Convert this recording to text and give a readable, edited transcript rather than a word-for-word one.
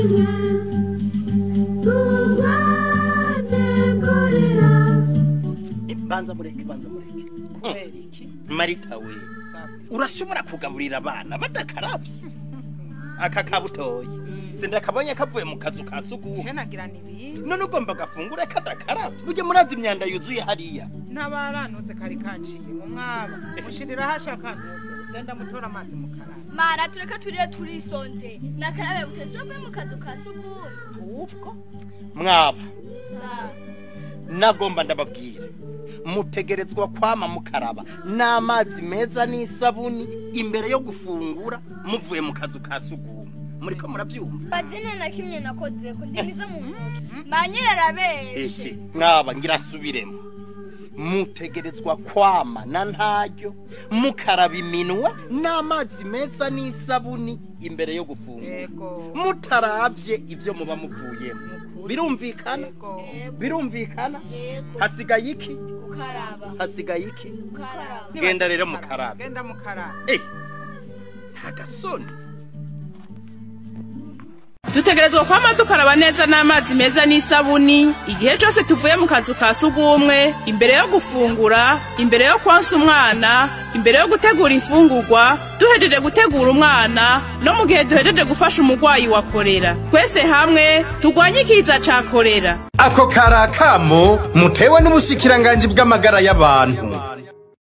rimwe turwanye korera. Banza mureke, banza mureke. Kubera iki? Marita we, urashobora kugaburira abana badakaravye? Aka kabutoyi sindakabonye kavuye mu kazu ka sugumwe. Nagira nibindi. None ugomba gafungure kadakaravye? Burya murazi imyanda yuzuye hariya. N'abaranutse kari kaciye mu mwaba mushirira hashaka ntuze genda mutora amazi mukaraba. Mara tureke turire turisonze nakarabe buteswe mu kazu ka sugumwe. Ubwo Mwaba Sa. nagomba ndababwira, mutegerezwa kwama mukaraba n'amazi meza n'isabuni imbere yo gufungura muvuye mu kazu ka sugumwe. Muriko muravyumva? Bazine na kimwe nakoze ko ndimiza mu ntoki. Manyira arabeshe. Ehe, mwaba ngira asubiremo, mutegerezwa kwama na ntaryo mukaraba iminwe n'amazi meza n'isabuni imbere yo gufungura mutaravye ivyo muba muvuyemo. Nukuri. Birumvikana? Yego. Birumvikana? Yego. Hasigaye iki? Gukaraba. Hasigaye iki? Gukaraba. Genda rero mukarabe. Genda mukarabe. Eh, nta gasoni. Dutegerezwa kwama dukaraba neza n'amazi meza n'isabuni igihe cyose tuvuye mu kazu ka sugumwe, imbere yo gufungura, imbere yo konsa umwana, imbere yo gutegura imfungurwa, duhejeje gutegura umwana, no mu gihe duhejeje gufasha umurwayi wa korera. Twese hamwe turwanye ikiza ca korera. Ako kari akamo mutewe n'ubushikiranganji bw'amagara y'abantu.